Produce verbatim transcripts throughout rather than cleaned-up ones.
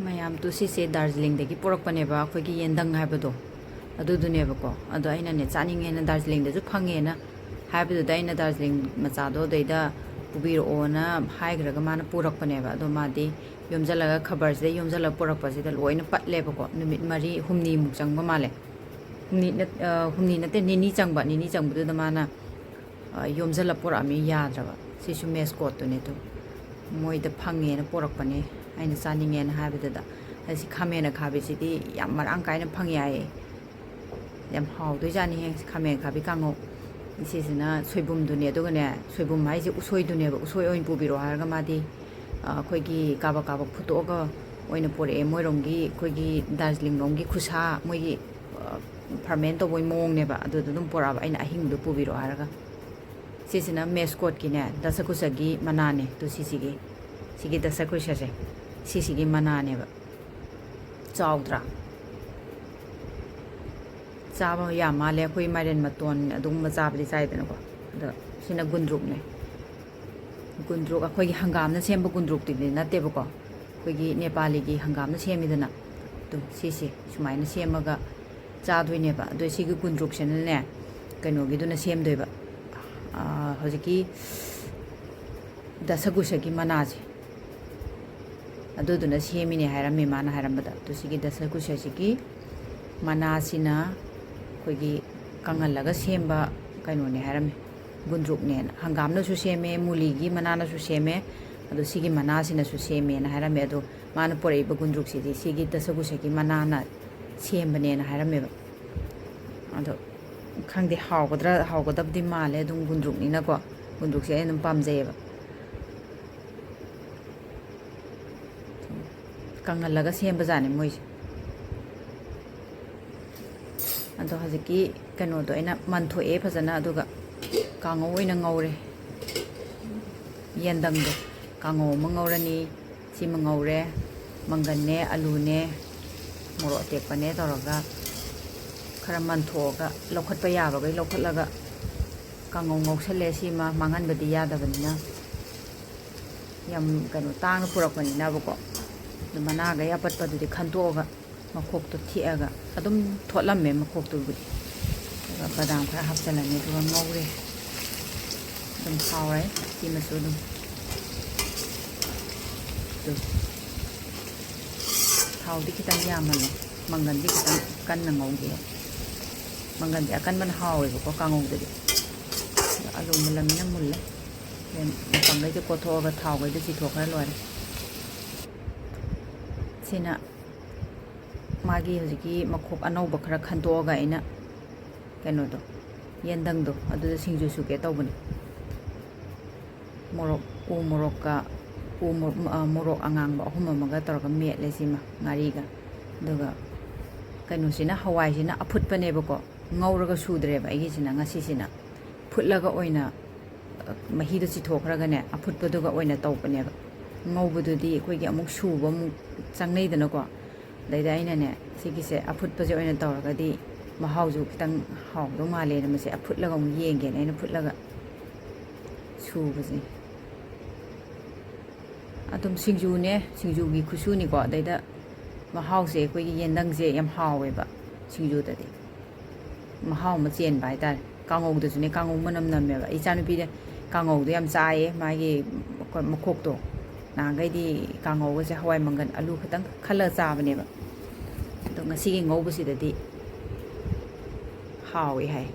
ꯃꯌꯥꯝ, ꯇꯨ ꯁꯤꯁꯦ ꯗꯥꯔꯖꯤꯂꯤꯡꯗꯒꯤ ꯄꯨꯔꯛꯄꯅꯦꯕ, ꯑꯩꯈꯣꯏꯒꯤ ꯌꯦꯟꯗꯪ ꯍꯥꯏꯕꯗꯣ, ꯑꯗꯨꯗꯨꯅꯦꯕꯀꯣ꯫ ꯑꯗꯣ ꯑꯩꯅꯅꯦ, ꯆꯥꯅꯤꯡꯉꯦꯅ, ꯗꯥꯔꯖꯤꯂꯤꯡꯗꯁꯨ ꯐꯪꯉꯦꯅ ꯍꯥꯏꯕꯗꯨꯗ, ꯑꯩꯅ ꯗꯥꯔꯖꯤꯂꯤꯡ ꯃꯆꯥꯗꯣ ꯑꯗꯩꯗ ꯄꯨꯕꯤꯔꯛꯑꯣꯅ ꯍꯥꯏꯈ꯭ꯔꯒ ꯃꯥꯅ ꯄꯨꯔꯛꯄꯅꯦꯕ꯫ ꯑꯗꯣ ꯃꯥꯗꯤ ꯌꯣꯝꯁꯤꯜꯂꯒ, ꯈꯕꯔꯁꯤꯗ ꯌꯣꯝꯁꯤꯜꯂꯒ ꯄꯨꯔꯛꯄꯁꯤꯗ ꯂꯣꯏꯅ ꯄꯠꯂꯦꯕꯀꯣ꯫ ꯅꯨꯃꯤꯠ ꯃꯔꯤ, ꯍꯨꯝꯅꯤꯃꯨꯛ ꯆꯪꯕ ꯃꯥꯜꯂꯦ꯫ ꯍꯨꯝꯅꯤ ꯅꯠ-, ꯑ, ꯍꯨꯝꯅꯤ ꯅꯠꯇꯦ, ꯅꯤꯅꯤ ꯆꯪꯕ꯫ ꯅꯤꯅꯤ ꯆꯪꯕꯗꯨꯗ ꯃꯥꯅ, ꯑ, ꯌꯣꯝꯁꯤꯜꯂ ꯄꯨꯔꯛꯑꯝꯃꯤ, ꯌꯥꯗ꯭ꯔꯕ꯫ ꯁꯤꯁꯨ ꯃꯦꯁꯀꯣꯠꯇꯨꯅꯦ꯫ ꯑꯗꯨ ꯃꯣꯏꯗ ꯐꯪꯉꯦꯅ ꯄꯨꯔꯛꯄꯅꯦ, ꯑꯩꯅ ꯆꯥꯅꯤꯡꯉꯦꯅ ꯍꯥꯏꯕꯗꯨꯗ꯫ ꯑꯁꯤ ꯈꯥꯃꯦꯟ ꯑꯈꯥꯕꯤꯁꯤꯗꯤ ꯌꯥꯝ ꯃꯔꯥꯡ ꯀꯥꯏꯅ ꯐꯪꯉꯦ ꯍꯥꯏꯌꯦ꯫ ꯌꯥꯝ ꯍꯥꯎꯗꯣꯏꯖꯥꯠꯅꯤꯍꯦ, ꯈꯥꯃꯦꯟ ꯑꯈꯥꯕꯤ ꯀꯥꯡꯉꯧ꯫ ꯁꯤꯁꯤꯅ ꯁꯣꯏꯕꯨꯝꯗꯨꯅꯦ꯫ ꯑꯗꯨꯒꯅꯦ, ꯁꯣꯏꯕꯨꯝ ꯍꯥꯏꯁꯦ ꯎꯁꯣꯏꯗꯨꯅꯦꯕ꯫ ꯎꯁꯣꯏ ꯑꯣꯏꯅ ꯄꯨꯕꯤꯔꯛꯑꯣ ꯍꯥꯏꯔꯒ ꯃꯥꯗꯤ, ꯑ, ꯑꯩꯈꯣꯏꯒꯤ ꯀꯥꯕꯛ ꯀꯥꯕꯛ ꯐꯨꯠꯇꯣꯛꯑꯒ ꯑꯣꯏꯅ ꯄꯨꯔꯛꯑꯦ꯫ ꯃꯣꯏꯔꯣꯝꯒꯤ, ꯑꯩꯈꯣꯏꯒꯤ ꯗꯥꯔꯖꯤꯂꯤꯡ ꯂꯣꯝꯒꯤ ꯈꯨꯁꯥ, ꯃꯣꯏꯒꯤ, ꯑ, ꯐꯔꯃꯦꯟ ꯇꯧꯕꯒꯤ ꯃꯑꯣꯡꯅꯦꯕ꯫ ꯑꯗꯨꯗ ꯑꯗꯨꯝ ꯄꯨꯔꯛꯑꯕ, ꯑꯩꯅ ꯑꯍꯤꯡꯕꯗꯣ ꯄꯨꯕꯤꯔꯛꯑꯣ ꯍꯥꯏꯔꯒ꯫ ꯁꯤꯁꯤꯅ ꯃꯦꯁꯀꯣꯠꯀꯤꯅꯦ, ꯗꯁꯀꯨꯁꯒꯤ ꯃꯅꯥꯅꯦ꯫ ꯇꯨ ꯁꯤꯁꯤꯒꯤ, ꯁꯤꯒꯤ ꯗꯁꯀꯨꯁꯁꯦ, ꯁꯤꯁꯤꯒꯤ ꯃꯅꯥꯅꯦꯕ꯫ ꯆꯥꯎꯗ꯭ꯔꯥ? ꯆꯥꯕ ꯌꯥꯝ ꯃꯥꯜꯂꯦ꯫ ꯑꯩꯈꯣꯏ ꯃꯥꯏꯔꯦꯟ ꯃꯇꯣꯟ ꯑꯗꯨꯒꯨꯝꯕ ꯆꯥꯕꯗꯤ ꯆꯥꯏꯗꯅꯀꯣ꯫ ꯑꯗꯣ ꯁꯤꯅ ꯒꯨꯟꯗ꯭ꯔꯨꯛꯅꯦ꯫ ꯒꯨꯟꯗ꯭ꯔꯨꯛ, ꯑꯩꯈꯣꯏꯒꯤ ꯍꯪꯒꯥꯝꯅ ꯁꯦꯝꯕ ꯒꯨꯟꯗ꯭ꯔꯨꯛꯇꯨꯗꯤ ꯅꯠꯇꯦꯕꯀꯣ꯫ ꯑꯩꯈꯣꯏꯒꯤ ꯅꯦꯄꯥꯂꯤꯒꯤ ꯍꯪꯒꯥꯝꯅ ꯁꯦꯝꯃꯤꯗꯅ꯫ ꯑꯗꯨ ꯁꯤꯁꯦ ꯁꯨꯃꯥꯏꯅ ꯁꯦꯝꯃꯒ ꯆꯥꯗꯣꯏꯅꯦꯕ꯫ ꯑꯗꯣ ꯁꯤꯒꯤ ꯒꯨꯟꯗ꯭ꯔꯨꯛꯁꯤꯅꯅꯦ, ꯀꯩꯅꯣꯒꯤꯗꯨꯅ ꯁꯦꯝꯗꯣꯏꯕ꯫ ꯑꯥ, ꯍꯧꯖꯤꯛꯀꯤ ꯗꯁꯀꯨꯁꯒꯤ ꯃꯅꯥꯁꯦ, ꯑꯗꯨꯗꯨꯅ ꯁꯦꯝꯃꯤꯅꯦ ꯍꯥꯏꯔꯝꯃꯤ, ꯃꯥꯅ ꯍꯥꯏꯔꯝꯕꯗ꯫ ꯑꯗꯨ ꯁꯤꯒꯤ ꯗꯁꯀꯨꯁꯁꯤꯒꯤ ꯃꯅꯥꯁꯤꯅ ꯑꯩꯈꯣꯏꯒꯤ ꯀꯪꯍꯜꯂꯒ ꯁꯦꯝꯕ ꯀꯩꯅꯣꯅꯦ ꯍꯥꯏꯔꯝꯃꯤ, ꯒꯨꯟꯗ꯭ꯔꯨꯛꯅꯦꯅ꯫ ꯍꯪꯒꯥꯝꯅꯁꯨ ꯁꯦꯝꯃꯦ, ꯃꯨꯂꯤꯒꯤ ꯃꯅꯥꯅꯁꯨ ꯁꯦꯝꯃꯦ, ꯑꯗꯣ ꯁꯤꯒꯤ ꯃꯅꯥꯁꯤꯅꯁꯨ ꯁꯦꯝꯃꯦꯅ ꯍꯥꯏꯔꯝꯃꯦ꯫ ꯑꯗꯣ ꯃꯥꯅ ꯄꯨꯔꯛꯏꯕ ꯒꯨꯟꯗ꯭ꯔꯨꯛꯁꯤꯗꯤ ꯁꯤꯒꯤ ꯗꯁꯀꯨꯁꯒꯤ ꯃꯅꯥꯅ ꯁꯦꯝꯕꯅꯦꯅ ꯍꯥꯏꯔꯝꯃꯦꯕ꯫ ꯑꯗꯣ ꯈꯪꯗꯦ, ꯍꯥꯎꯒꯗ꯭ꯔꯥ, ꯍꯥꯎꯒꯗꯕꯗꯤ ꯃꯥꯜꯂꯦ꯫ ꯑꯗꯨꯝ ꯒꯨꯟꯗ꯭ꯔꯨꯛꯅꯤꯅꯀꯣ, ꯒꯨꯟꯗ꯭ꯔꯨꯛꯁꯦ ꯑꯩ ꯑꯗꯨꯝ ꯄꯥꯝꯖꯩꯌꯦꯕ꯫ ꯀꯪꯍꯜꯂꯒ ꯁꯦꯝꯕꯖꯥꯠꯅꯦ ꯃꯣꯏꯁꯦ꯫ ꯑꯗꯣ ꯍꯧꯖꯤꯛꯀꯤ ꯀꯩꯅꯣꯗꯣ ꯑꯩꯅ ꯃꯟꯊꯣꯛꯑꯦ ꯐꯖꯅ, ꯑꯗꯨꯒ ꯀꯥꯡꯉꯧ ꯑꯣꯏꯅ ꯉꯧꯔꯦ꯫ ꯌꯦꯟꯗꯪꯗꯣ ꯀꯥꯡꯉꯧ ꯑꯃ ꯉꯧꯔꯅꯤ꯫ ꯁꯤꯃ ꯉꯧꯔꯦ꯫ ꯃꯪꯒꯟꯅꯦ, ꯑꯂꯨꯅꯦ, ꯃꯣꯔꯣꯛ ꯑꯇꯦꯛꯄꯅꯦ ꯇꯧꯔꯒ ꯈꯔ ꯃꯟꯊꯣꯛꯑꯒ, ꯂꯧꯈꯠꯄ ꯌꯥꯕꯈꯩ ꯂꯧꯈꯠꯂꯒ ꯀꯥꯡꯉꯧ ꯉꯧꯁꯜꯂꯦ꯫ ꯁꯤꯃ ꯃꯥꯡꯍꯟꯕꯗꯤ ꯌꯥꯗꯕꯅꯤꯅ, ꯌꯥꯝ ꯀꯩꯅꯣ ꯇꯥꯡꯅ ꯄꯨꯔꯛꯄꯅꯤꯅꯕꯀꯣ꯫ ꯑꯗꯨ ꯃꯅꯥꯈꯩ ꯑꯄꯠꯄꯗꯨꯗꯤ ꯈꯟꯗꯣꯛꯑꯒ ꯃꯈꯣꯛꯇꯣ ꯊꯦꯛꯑꯒ ꯑꯗꯨꯝ ꯊꯣꯠꯂꯝꯃꯦ ꯃꯈꯣꯛꯇꯨꯕꯨꯗꯤ꯫ ꯑꯗꯨꯒ ꯕꯗꯥꯝ ꯈꯔ ꯍꯥꯞꯆꯤꯜꯂꯅꯤ, ꯑꯗꯨꯒ ꯉꯧꯔꯦ꯫ ꯑꯗꯨꯝ ꯍꯥꯎꯔꯦ꯫ ꯁꯤꯃꯁꯨ ꯑꯗꯨꯝ꯫ ꯑꯗꯨ ꯊꯥꯎꯗꯤ ꯈꯤꯇꯪ ꯌꯥꯝꯃꯜꯂꯦ꯫ ꯃꯪꯒꯟꯗꯤ ꯈꯤꯇꯪ ꯀꯟꯅ ꯉꯧꯒꯦ꯫ ꯃꯪꯒꯟꯗꯤ ꯑꯀꯟꯕꯅ ꯍꯥꯎꯋꯦꯕꯀꯣ ꯀꯥꯡꯉꯧꯗꯗꯤ꯫ ꯑꯗꯣ ꯑꯂꯨ ꯃꯨꯜꯂꯝꯅꯤꯅ ꯃꯨꯜꯂꯦ꯫ ꯍꯣꯔꯦꯟ ꯃꯄꯪꯈꯩꯗꯣ ꯀꯣꯠꯊꯣꯛꯑꯒ ꯊꯥꯎꯈꯩꯗꯣ ꯆꯤꯊꯣꯛꯈ꯭ꯔ ꯂꯣꯏꯔꯦ꯫ ꯁꯤꯅ ꯃꯥꯒꯤ ꯍꯧꯖꯤꯛꯀꯤ ꯃꯈꯣꯛ ꯑꯅꯧꯕ ꯈꯔ ꯈꯟꯗꯣꯛꯑꯒ ꯑꯩꯅ ꯀꯩꯅꯣꯗꯣ, ꯌꯦꯟꯗꯪꯗꯣ, ꯑꯗꯨꯗ ꯁꯤꯡꯖꯨ ꯁꯨꯒꯦ ꯇꯧꯕꯅꯤ꯫ ꯃꯣꯔꯣꯛ, ꯎ ꯃꯣꯔꯣꯛꯀ, ꯎ ꯃꯣ-, ꯑ, ꯃꯣꯔꯣꯛ ꯑꯉꯥꯡꯕ ꯑꯍꯨꯝ ꯑꯃꯒ ꯇꯧꯔꯒ ꯃꯦꯠꯂꯦ ꯁꯤꯃ, ꯉꯥꯔꯤꯒ꯫ ꯑꯗꯨꯒ ꯀꯩꯅꯣꯁꯤꯅ, ꯍꯋꯥꯏꯁꯤꯅ ꯑꯐꯨꯠꯄꯅꯦꯕꯀꯣ, ꯉꯧꯔꯒ ꯁꯨꯗ꯭ꯔꯦꯕ ꯑꯩꯒꯤꯁꯤꯅ꯫ ꯉꯁꯤꯁꯤꯅ ꯐꯨꯠꯂꯒ ꯑꯣꯏꯅ, ꯑ, ꯃꯍꯤꯗꯣ ꯆꯤꯊꯣꯛꯈ꯭ꯔꯒꯅꯦ, ꯑꯐꯨꯠꯄꯗꯨꯒ ꯑꯣꯏꯅ ꯇꯧꯕꯅꯦꯕ꯫ ꯉꯧꯕꯗꯨꯗꯤ ꯑꯩꯈꯣꯏꯒꯤ ꯑꯃꯨꯛ ꯁꯨꯕ ꯑꯃꯨꯛ ꯆꯪꯅꯩꯗꯅꯀꯣ꯫ ꯑꯗꯩꯗ ꯑꯩꯅꯅꯦ, ꯁꯤꯒꯤꯁꯦ ꯑꯐꯨꯠꯄꯁꯦ ꯑꯣꯏꯅ ꯇꯧꯔꯒꯗꯤ ꯃꯍꯥꯎꯁꯨ ꯈꯤꯇꯪ ꯍꯥꯎꯗꯧ ꯃꯥꯜꯂꯦꯅ, ꯃꯁꯦ ꯑꯐꯨꯠꯂꯒ ꯑꯃꯨꯛ ꯌꯦꯡꯒꯦꯅ ꯑꯩꯅ ꯐꯨꯠꯂꯒ ꯁꯨꯕꯁꯦ꯫ ꯑꯗꯨꯝ ꯁꯤꯡꯖꯨꯅꯦ, ꯁꯤꯡꯖꯨꯒꯤ ꯈꯨꯁꯨꯅꯤꯀꯣ꯫ ꯑꯗꯩꯗ ꯃꯍꯥꯎꯁꯦ, ꯑꯩꯈꯣꯏꯒꯤ ꯌꯦꯟꯗꯪꯁꯦ ꯌꯥꯝ ꯍꯥꯎꯋꯦꯕ ꯁꯤꯡꯖꯨꯗꯗꯤ꯫ ꯃꯍꯥꯎ ꯑꯃ ꯆꯦꯟꯕ ꯍꯥꯏꯇꯥꯔꯦ꯫ ꯀꯥꯡꯉꯧꯗꯁꯨꯅꯦ, ꯀꯥꯡꯉꯧ ꯃꯅꯝ ꯅꯝꯃꯦꯕ꯫ ꯏꯆꯥꯅꯨꯄꯤꯗ ꯀꯥꯡꯉꯧꯗꯣ ꯌꯥꯝ ꯆꯥꯏꯌꯦ, ꯃꯥꯒꯤ ꯃꯈꯣ-, ꯃꯈꯣꯛꯇꯣ꯫ ꯅꯍꯥꯟꯈꯩꯗꯤ ꯀꯥꯡꯉꯧꯒꯁꯦ ꯍꯋꯥꯏ ꯃꯪꯒꯟ ꯑꯂꯨ ꯈꯛꯇꯪ ꯈꯜꯂꯒ ꯆꯥꯕꯅꯦꯕ꯫ ꯑꯗꯣ ꯉꯁꯤꯒꯤ ꯉꯧꯕꯁꯤꯗꯗꯤ ꯍꯥꯎꯋꯦ ꯍꯥꯏ꯫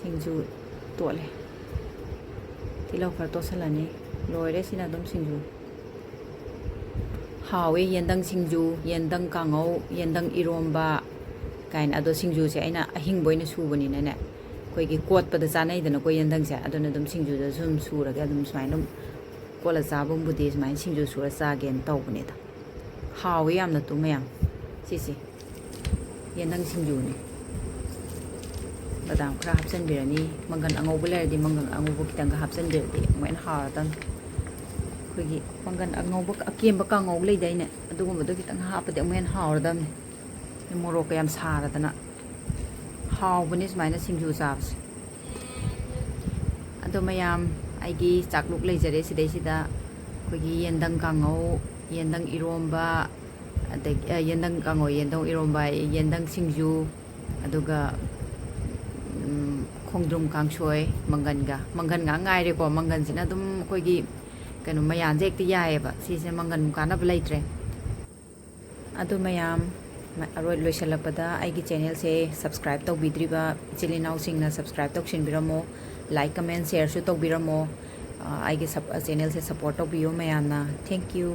ꯁꯤꯡꯖꯨ ꯇꯣꯠꯂꯦ꯫ ꯇꯤꯜꯍꯧ ꯈꯔ ꯇꯣꯠꯁꯜꯂꯅꯤ꯫ ꯂꯣꯏꯔꯦ ꯁꯤꯅ ꯑꯗꯨꯝ ꯁꯤꯡꯖꯨ꯫ ꯍꯥꯎꯋꯦ ꯌꯦꯟꯗꯪ ꯁꯤꯡꯖꯨ, ꯌꯦꯟꯗꯪ ꯀꯥꯡꯉꯧ, ꯌꯦꯟꯗꯪ ꯏꯔꯣꯝꯕ ꯀꯥꯏꯅ꯫ ꯑꯗꯣ ꯁꯤꯡꯖꯨꯁꯦ ꯑꯩꯅ ꯑꯍꯤꯡꯕ ꯑꯣꯏꯅ ꯁꯨꯕꯅꯤꯅꯅꯦ, ꯑꯩꯈꯣꯏꯒꯤ ꯀꯣꯠꯄꯗ ꯆꯥꯅꯩꯗꯅꯀꯣ ꯌꯦꯟꯗꯪꯁꯦ, ꯑꯗꯨꯅ ꯑꯗꯨꯝ ꯁꯤꯡꯖꯨꯗ ꯁꯨꯝ ꯁꯨꯔꯒ ꯑꯗꯨꯝ ꯁꯨꯃꯥꯏꯅ ꯑꯗꯨꯝ ꯀꯣꯠꯂ ꯆꯥꯕꯕꯨꯗꯤ ꯁꯨꯃꯥꯏꯅ ꯁꯤꯡꯖꯨ ꯁꯨꯔ ꯆꯥꯒꯦꯅ ꯇꯧꯕꯅꯤꯗ꯫ ꯍꯥꯎꯋꯦ ꯌꯥꯝꯅ ꯇꯨ ꯃꯌꯥꯝ꯫ ꯁꯤꯁꯦ ꯌꯦꯟꯗꯪ ꯁꯤꯡꯖꯨꯅꯤ꯫ ꯕꯗꯥꯝ ꯈꯔ ꯍꯥꯞꯆꯤꯟꯕꯤꯔꯅꯤ꯫ ꯃꯪꯒꯟ ꯑꯉꯧꯕ ꯂꯩꯔꯗꯤ ꯃꯪꯒꯟ ꯑꯉꯧꯕ ꯈꯤꯇꯪꯒ ꯍꯥꯞꯆꯤꯟꯕꯤꯔꯗꯤ ꯑꯃꯨꯛ ꯍꯦꯟꯅ ꯍꯥꯎꯔꯗꯝꯅꯤ꯫ ꯑꯩꯈꯣꯏꯒꯤ ꯃꯪꯒꯟ ꯑꯉꯧꯕ, ꯑꯀꯦꯝꯕ ꯀꯥꯡꯉꯧ ꯂꯩꯗꯥꯏꯅꯦ, ꯑꯗꯨꯒꯨꯝꯕꯗꯣ ꯈꯤꯇꯪ ꯍꯥꯞꯄꯗꯤ ꯑꯃꯨꯛ ꯍꯦꯟꯅ ꯍꯥꯎꯔꯗꯝꯅꯤ꯫ ꯃꯣꯔꯣꯛꯀ ꯌꯥꯝ ꯁꯥꯔꯗꯅ꯫ ꯍꯥꯎꯕꯅꯦ ꯁꯨꯃꯥꯏꯅ ꯁꯤꯡꯖꯨ ꯆꯥꯕꯁꯦ꯫ ꯑꯗꯣ ꯃꯌꯥꯝ, ꯑꯩꯒꯤ ꯆꯥꯛꯂꯨꯛ ꯂꯩꯖꯔꯦ ꯁꯤꯗꯩꯁꯤꯗ꯫ ꯑꯩꯈꯣꯏꯒꯤ ꯌꯦꯟꯗꯪ ꯀꯥꯡꯉꯧ, ꯌꯦꯟꯗꯪ ꯏꯔꯣꯝꯕ, ꯑꯗꯒꯤ, ꯑ, ꯌꯦꯟꯗꯪ ꯀꯥꯡꯉꯧ, ꯌꯦꯟꯗꯪ ꯏꯔꯣꯝꯕ, ꯌꯦꯟꯗꯪ ꯁꯤꯡꯖꯨ, ꯑꯗꯨꯒ, ꯎꯝ, ꯈꯣꯡꯗ꯭ꯔꯨꯝ ꯀꯥꯡꯁꯣꯏ, ꯃꯪꯒꯟꯒ꯫ ꯃꯪꯒꯟ ꯉꯥꯛ ꯉꯥꯏꯔꯦꯀꯣ꯫ ꯃꯪꯒꯟꯁꯤꯅ ꯑꯗꯨꯝ ꯑꯩꯈꯣꯏꯒꯤ ꯀꯩꯅꯣ ꯃꯌꯥꯟꯁꯦ ꯍꯦꯛꯇ ꯌꯥꯏꯌꯦꯕ꯫ ꯁꯤꯁꯦ ꯃꯪꯒꯟ ꯀꯥꯟꯅꯕ ꯂꯩꯇ꯭ꯔꯦ꯫ ꯑꯗꯨ ꯃꯌꯥꯝ, ꯑꯔꯣꯏ ꯂꯣꯏꯁꯤꯜꯂꯛꯄꯗ ꯑꯩꯒꯤ ꯆꯦꯅꯦꯜꯁꯦ subscribe ꯇꯧꯕꯤꯗ꯭ꯔꯤꯕ ꯏꯆꯤꯜ ꯏꯅꯥꯎꯁꯤꯡꯅ subscribe ꯇꯧꯁꯤꯟꯕꯤꯔꯝꯃꯣ, like, comment, shareꯁꯨ ꯇꯧꯕꯤꯔꯝꯃꯣ꯫ ꯑ, ꯑꯩꯒꯤ ꯁꯞ-, ꯆꯦꯅꯦꯜꯁꯦ support ꯇꯧꯕꯤꯌꯨ ꯃꯌꯥꯝꯅ꯫ Thank you꯫